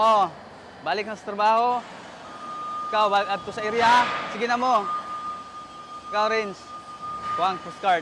Oh, balik na sa trabaho. Ikaw, balik adto sa area, ha? Sige na mo. Ikaw, Renz. Kuha ang postcard.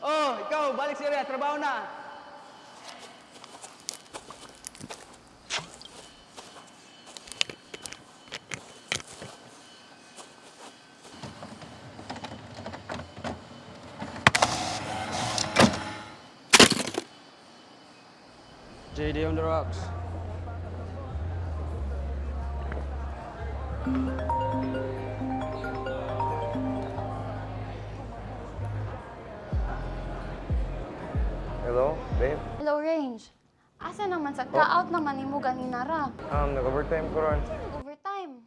Oh, ikaw, balik sa area. Trabaho na. JD on the rocks. Hello, babe. Hello, Range. Asa naman sa ka-out naman nimo ganina ra. Nag-overtime ko ron. Overtime.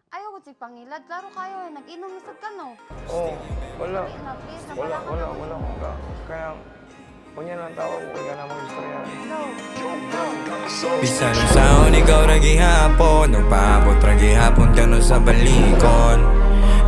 Ayaw ko si pangilad. Klaro kayo, eh. Nag-inom na sad ka, no? Oh, wala. Na, please, Wala, napala ka wala, na. wala. Kaya, kunya lang tawag ko, kaya namang istorya. Bisan unsaon ikaw ra gihapon, nagpaabot ra gihapon kano sa balikon.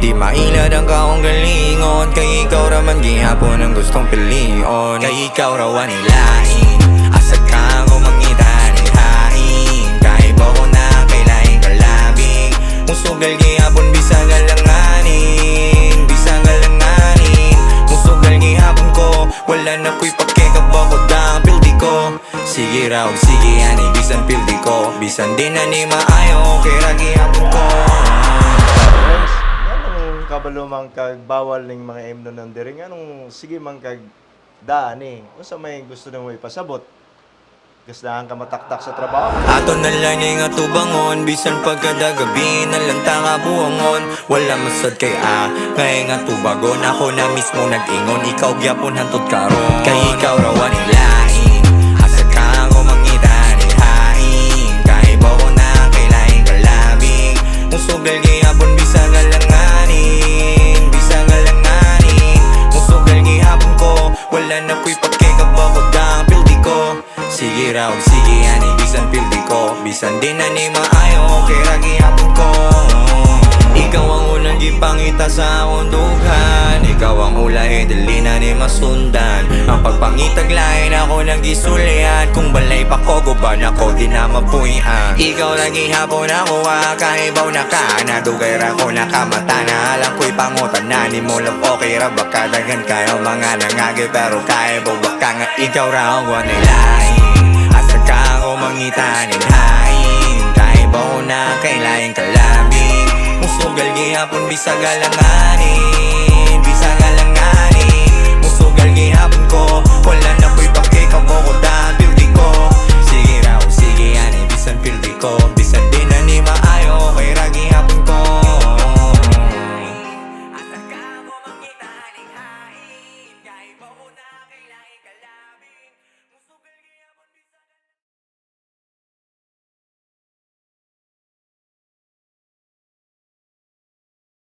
Di mailad ang kaong galingon, kay ikaw ra man gihapon ang gustong pilion. Kay ikaw ra wanilain, asa ka ko mangita ni hain. Kahit ba ko na kay laing kalabing, musugal gihapon bisag alanganin, bisag alanganin. Musugal gihapon ko, wala na ko'y pake kabako ang pildi ko. Sige raw, sige ani, bisan pildi ko, bisan di na ni maayo, okay ra gihapon ko. Friends, nganong kabalo man kag bawal ning mga imno ng diri, nganong sige man kag daan eh. Unsa may gusto nimo ipasabot? Gasdahan ka mataktak sa trabaho. Ato na lang nga tubangon, bisan pagkadagabi na lang ta nga buwangon. Wala masad kay a, ngay nga tubagon. Ako na mismo nag-ingon, ikaw gyapon hantod karon. Kay ikaw raw anilain, asa ka ko mangita ni hain. Kay ba ko na kay laing kalabing, musugal gihapon bisag alanganin, bisag alanganin. Musugal gihapon ko, wala na ko'y pake kabako ang pildi ko. Sige raw, sige ani, bisan pildi ko, bisan di na ni maayo, okay ra gihapon ko. Ikaw ang unang gipangita sa akong dughan, ikaw ang ulahi, dili na ni masundan. Ang pagpangitag lain ako nang gisulian, kung balay pa ko, guban ako, di na mapuyan. Ikaw lang gihapon ako, ah, kahibaw na ka, nadugay ra ko nakamata na alam ko'y pangutan na ni mo love, okay ra baka daghan kayo mga nangagi, pero kahibaw baka nga ikaw ra ang wanilain. Asa ka ako mangita ning hain, kahibaw na kay laing kalabing. Musugal gihapon bisag alanganin, bisag alanganin. Musugal gihapon ko,